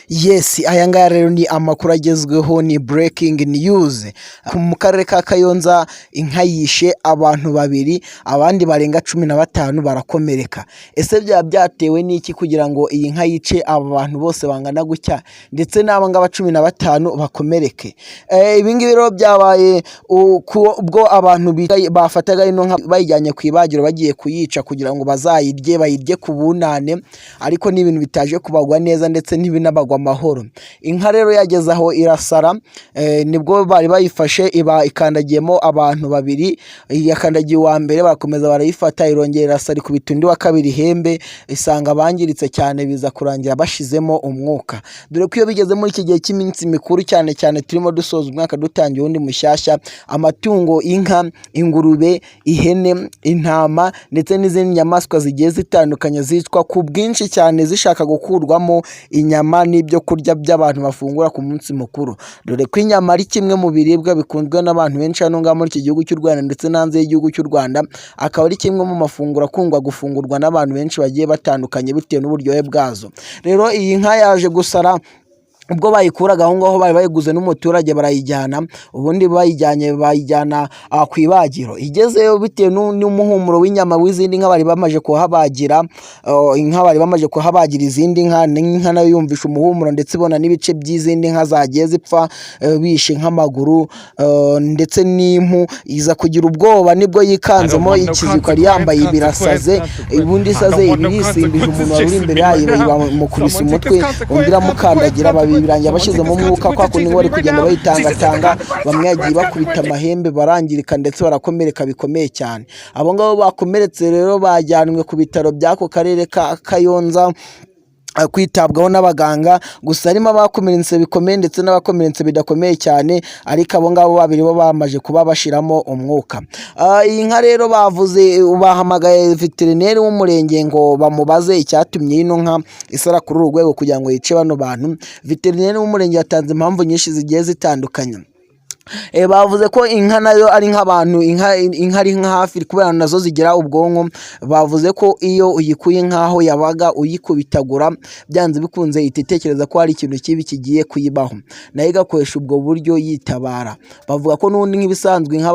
Yes, aya ngaya rero ni amakuru agezweho, ni breaking news. Mu karere ka Kayonza inka yishe abantu babiri, abandi barenga 15 barakomereka. Ese byaba byatewe n'iki kugira ngo iyi nka yice aba bantu bose bangana gutya, ndetse n'aba ngaba 15 bakomereke? Ibi ngibi rero byabaye ubwo abantu bafataga ino nka bayijyanye ku ibagiro, bagiye kuyica kugira ngo bazayirye, bayirye ku bunane, ariko ni ibintu bitaje kubagwa neza ndetse ntibinabagwa amahoro. Inka rero yageze aho irasara, nibwo bari bayifashe iba ikandagiyemo abantu babiri. Yakandagiye uwa mbere, barakomeza barayifata, irongera irasara, ikubita undi wa kabiri ihembe, isanga bangiritse cyane, biza kurangira bashizemo umwuka. Dore ko iyo bigeze muri iki gihe cy'iminsi mikuru, cyane cyane turimo dusoza umwaka dutangiye uwundi mushyashya, amatungo, inka, ingurube, ihene, intama ndetse n'izindi nyamaswa zigiye zitandukanye zicwa ku bwinshi cyane zishaka gukurwamo inyama n'ibyo kurya by'abantu bafungura ku munsi mukuru. Dore ko inyama ari kimwe mu biribwa bikunzwe n'abantu benshi hano ngaha muri iki gihugu cy'u Rwanda ndetse no hanze y'igihugu cy'u Rwanda, akaba ari kimwe mu mafunguro akundwa gufungurwa n'abantu benshi bagiye batandukanye bitewe n'uburyohe bwazo. Rero iyi nka yaje gusara ubwo bayikuraga aho ngaho bari bayiguze n'umuturage, barayijyana. Ubundi bayijyanye, bayijyana ku ibagiro. Igezeyo, bitewe n'umuhumuro w'inyama w'izindi nka bari bamaze kuhabagira, inka bari bamaze kuhabagira izindi nka, n'inka nayo yumvisha umuhumuro ndetse ibona n'ibice by'izindi nka zagiye zipfa, bishe nk'amaguru ndetse n'impu, iza kugira ubwoba. Nibwo yikanzemo ikiziko yari yambaye ibirasaze. Ubundi isaze ibirisimbije umuntu wari uri imbere yayo, bamukubise umutwe, undi iramukandagira, babiri birangira bashyizemo umwuka. Kwa kundi bari kugenda bayitangatanga, bamwe yagiye bakubita amahembe, barangirika ndetse barakomereka bikomeye cyane. Abo ngabo bakomeretse rero bajyanwe ku bitaro by'ako karere ka Kayonza kwitabwaho n'abaganga. Gusa harimo abakomeretse bikomeye ndetse n'abakomeretse bidakomeye cyane, ariko abo ngabo babiri bo bamaze kuba bashiramo umwuka. Iyi nka rero bavuze, bahamagaye veterineri w'umurenge ngo bamubaze icyatumye ino nka isara kuri uru rwego kugira ngo yice bano bantu. Veterineri w'umurenge yatanze impamvu nyinshi zigiye zitandukanye. Bavuze ko inka nayo ari nk'abantu, inka ari nka hafi kubera nazo zigira ubwonko. Bavuze ko iyo uyikuye nk'aho yabaga uyikubitagura, byanze bikunze ihita itekereza ko hari ikintu kibi kigiye kuyibaho, nayo igakoresha ubwo buryo yitabara. Bavuga ko n'ubundi nk'ibisanzwe inka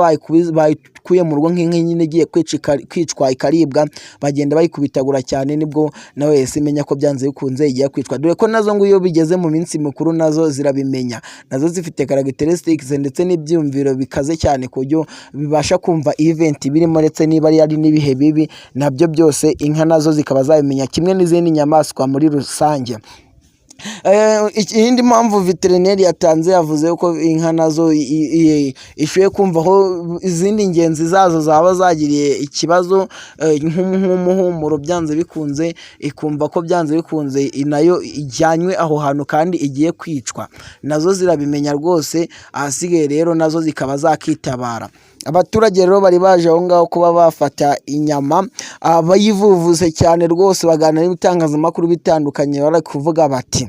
bayikuye mu rugo, nk'inka nyine igiye kwicwa ikaribwa, bagenda bayikubitagura cyane, nibwo nawe yahise imenya ko byanze bikunze igiye kwicwa. Dore ko nazo ngo iyo bigeze mu minsi mikuru nazo zirabimenya, nazo zifite characteristics ndetse n'ibyiyumviro bikaze cyane ku buryo bibasha kumva event birimo, ndetse niba ari n'ibihe bibi nabyo byose inka nazo zikaba zabimenya kimwe n'izindi nyamaswa muri rusange. Iyindi mpamvu veterineri yatanze, yavuze ko inka nazo ishoboye kumva aho izindi ngenzi zazo zaba zagiriye ikibazo, nk'umuhumuro, byanze bikunze ikumva ko byanze bikunze nayo ijyanywe aho hantu kandi igiye kwicwa. Nazo zirabimenya rwose, ahasigaye rero nazo zikaba zakitabara. Abaturage rero bari baje aho ngaho kuba bafata inyama, bayivuvuse cyane rwose, baganira n'ibitangazamakuru bitandukanye, bari kuvuga bati: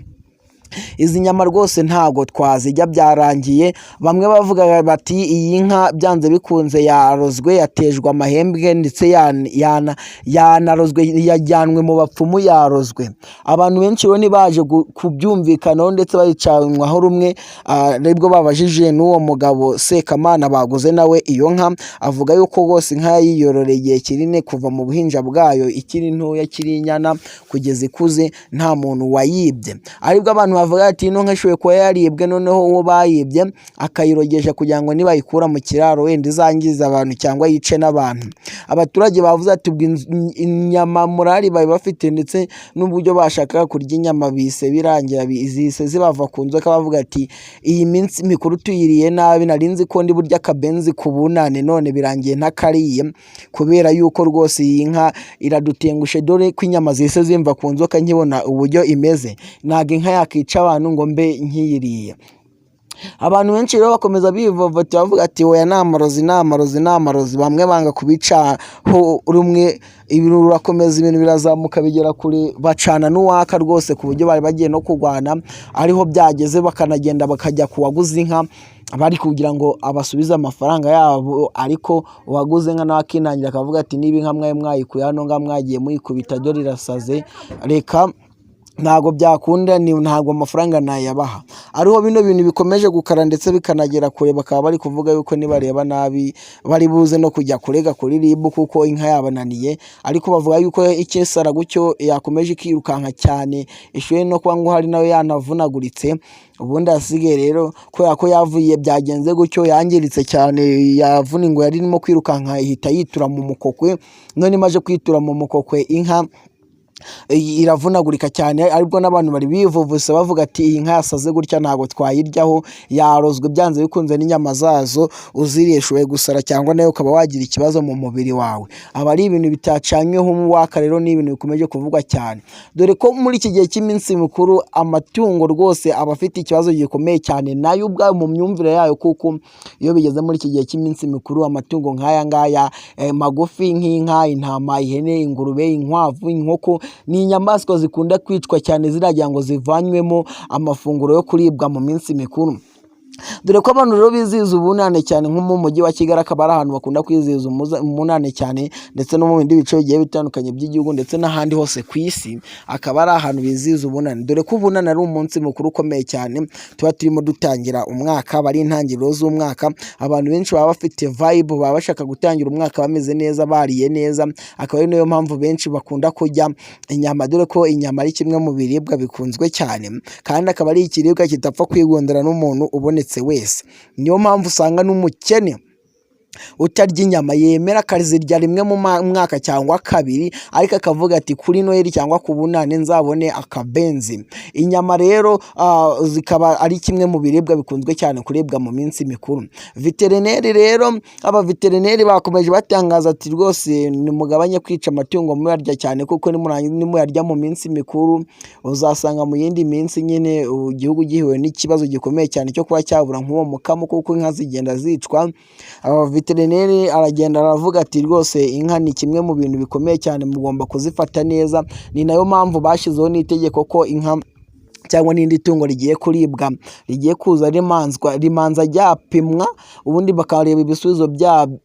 "Izi nyama rwose ntabwo twazijya, byarangiye." Bamwe bavugaga bati: "Iyi nka byanze bikunze yarozwe, yatejwe amahembe, ndetse yanarozwe, yajyanwe mu bapfumu, yarozwe." Abantu benshi rero ntibaje kubyumvikanaho ndetse bayicanwaho rumwe. Nibwo babajije n'uwo mugabo Sekamana baguze nawe iyo nka, avuga yuko rwose inka yayiyororeye igihe kinini, kuva mu buhinja bwayo ikiri ntoya, ikiri inyana, kugeza ikuze, nta muntu wayibye. Aribwo abantu bavuga ati: "Ino nka ishoboye kuba yaribwe, noneho uwo bayibye akayirogesha kugira ngo nibayikura mu kiraro wenda izangize abantu cyangwa yice n'abantu." Abaturage bavuze ati: "Ubwo inyama murari bari bafite ndetse n'uburyo bashakaga kurya inyama bise birangira zihise zibava ku nzoka." Bavuga ati: "Iyi minsi mikuru tuyiriye nabi, nari nzi ko ndi burya akabenzi ku bunane, none birangiye ntakariye kubera yuko rwose iyi nka iradutengushe. Dore ko inyama zihise zimva ku nzoka nkibona uburyo imeze, ntabwo inka yakica abantu ngo mbe nkiyiriye." Abantu benshi rero bakomeza bivovota, bavuga ati: "Oya, ni amarozi, ni amarozi, ni amarozi." Bamwe banga kubicaho rumwe. Ibintu birakomeza, ibintu birazamuka bigera kure, bacana n'uwaka rwose, ku buryo bari bagiye no kurwana. Ariho byageze bakanagenda bakajya ku waguze inka, bari kugira ngo abasubize amafaranga yabo, ariko uwaguze inka nawe akinangira, akavuga ati: "Niba inka mwari mwayikuye hano ngaha mwagiye muyikubita, dore irasaze, reka Ntabwo byakunda, ni ntabwo amafaranga nayabaha. Ariho bino bintu bikomeje gukara ndetse bikanagera kure, bakaba bari kuvuga yuko nibareba nabi bari buze no kujya kurega kuri RIB kuko inka yabananiye. Ariko bavuga yuko ikesara gutyo yakomeje ikirukanka cyane, ishoboye no kuba ngo hari nayo yanavunaguritse. Ubundi ahasigaye rero, kubera ko yavuye byagenze gutyo, yangiritse cyane, yavuna ngo yari irimo kwirukanka ihita yitura mu mukokwe. None imaze kwitura mu mukokwe, inka iravunagurika cyane, aribwo n'abantu bari bivuvuse bavuga ati: "Iyi nka yasaze gutya ntabwo twayiryaho, yarozwe byanze bikunze, n'inyama zazo uziriye ushoboye gusara cyangwa nawe ukaba wagira ikibazo mu mubiri wawe." Aba ari ibintu bitacanyweho umwaka. Rero ni ibintu bikomeje kuvugwa cyane, dore ko muri iki gihe cy'iminsi mikuru amatungo rwose aba afite ikibazo gikomeye cyane nayo ubwayo mu myumvire yayo, kuko iyo bigeze muri iki gihe cy'iminsi mikuru, amatungo nk'aya ngaya magufi nk'inka, intama, ihene, ingurube, inkwavu, inkoko, ni inyamaswa zikunda kwicwa cyane ziragira ngo zivanywemo amafunguro yo kuribwa mu minsi mikuru, dore ko abantu rero bizihiza ubunane cyane nko mu mujyi wa Kigali, akaba ari ahantu bakunda kwizihiza umunane cyane, ndetse no mu bindi bice bigiye bitandukanye by'igihugu, ndetse n'ahandi hose ku isi akaba ari ahantu bizihiza ubunane, dore ko ubunane ari umunsi mukuru ukomeye cyane tuba turimo dutangira umwaka, aba ari intangiriro z'umwaka. Abantu benshi baba bafite vibe, baba bashaka gutangira umwaka bameze neza, bariye neza, akaba ari nayo mpamvu benshi bakunda kurya inyama, dore ko inyama ari kimwe mu biribwa bikunzwe cyane, kandi akaba ari ikiribwa kidapfa kwigondera n'umuntu ubonetse wese. Niyo mpamvu usanga n'umukene utarya inyama yemera akazirya rimwe mu mwaka cyangwa kabiri, ariko akavuga ati: "Kuri Noheli cyangwa ku Bunani nzabone akabenzi." Inyama rero zikaba ari kimwe mu biribwa bikunzwe cyane kuribwa mu minsi mikuru. Veterineri rero, abaveterineri bakomeje batangaza ati: "Rwose nimugabanye kwica amatungo muyarya cyane, kuko nimuyarya mu minsi mikuru uzasanga mu yindi minsi nyine igihugu gihuye n'ikibazo gikomeye cyane cyo kuba cyabura nk'uwo mukamo, kuko inka zigenda zicwa." Abaveterineri aragenda aravuga ati: "Rwose inka ni kimwe mu bintu bikomeye cyane, mugomba kuzifata neza." Ni nayo mpamvu bashyizeho n'itegeko ko inka cyangwa n'indi tungo rigiye kuribwa rigiye kuza rimanzwa, rimanza ryapimwa, ubundi bakareba ibisubizo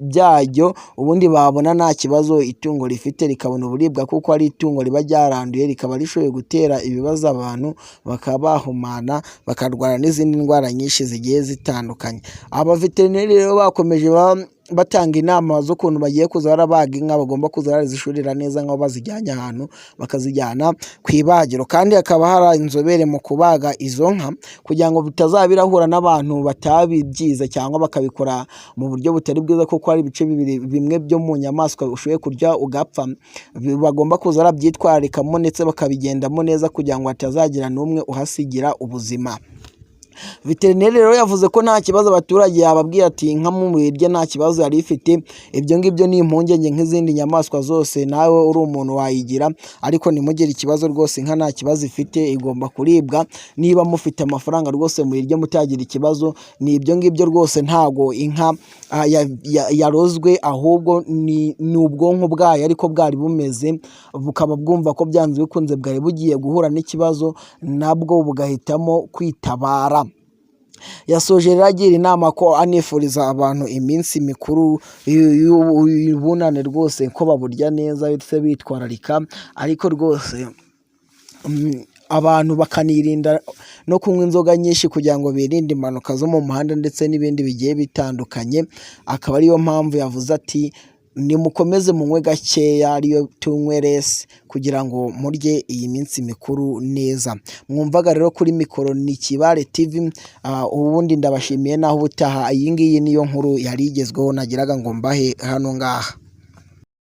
byaryo, ubundi babona nta kibazo itungo rifite rikabona uburibwa, kuko ari itungo riba ryaranduye rikaba rishoboye gutera ibibazo abantu, bakaba bahumana, bakarwara n'izindi ndwara nyinshi zigiye zitandukanye. Abaveterineri rero bakomeje batanga inama z'ukuntu bagiye kuza barabaga inka, bagomba kuza barazishorera neza nk'aho bazijyanye ahantu, bakazijyana ku ibagiro, kandi hakaba hari inzobere mu kubaga izo nka, kugira ngo bitazaba birahura n'abantu batabibyize cyangwa bakabikora mu buryo butari bwiza, kuko hari ibice bibiri bimwe byo mu nyamaswa ushoboye kurya ugapfa. Bagomba kuza barabyitwararikamo ndetse bakabigendamo neza kugira ngo hatazagira n'umwe uhasigira ubuzima. Veterineri rero yavuze ko nta kibazo, abaturage yababwiye ati: "Inka muyirye, nta kibazo yari ifite, ibyo ngibyo ni impungenge nk'izindi nyamaswa zose, nawe uri umuntu wayigira, ariko ntimugire ikibazo rwose, inka nta kibazo ifite, igomba kuribwa. Niba mufite amafaranga rwose muyirye mutagira ikibazo." Ni ibyo ngibyo rwose, ntago inka yarozwe, ahubwo ni ubwonko bwayo ariko bwari bumeze, bukaba bwumva ko byanze bikunze bwari bugiye guhura n'ikibazo, nabwo bugahitamo kwitabara. Yasoje rero agira inama ko anifuriza abantu iminsi mikuru y'ubunane rwose ko baburya neza ndetse bitwararika, ariko rwose abantu bakanirinda no kunywa inzoga nyinshi kugira ngo birinde impanuka zo mu muhanda ndetse n'ibindi bigiye bitandukanye. Akaba ariyo mpamvu yavuze ati: "Nimukomeze munywe gakeya, ariyo tunywe less, kugira ngo murye iyi minsi mikuru neza." Mwumvaga rero kuri mikoro ni Kibare TV, ubundi ndabashimiye, naho ubutaha. Iyi ngiyi niyo nkuru yari igezweho nagiraga ngo mbahe hano ngaha.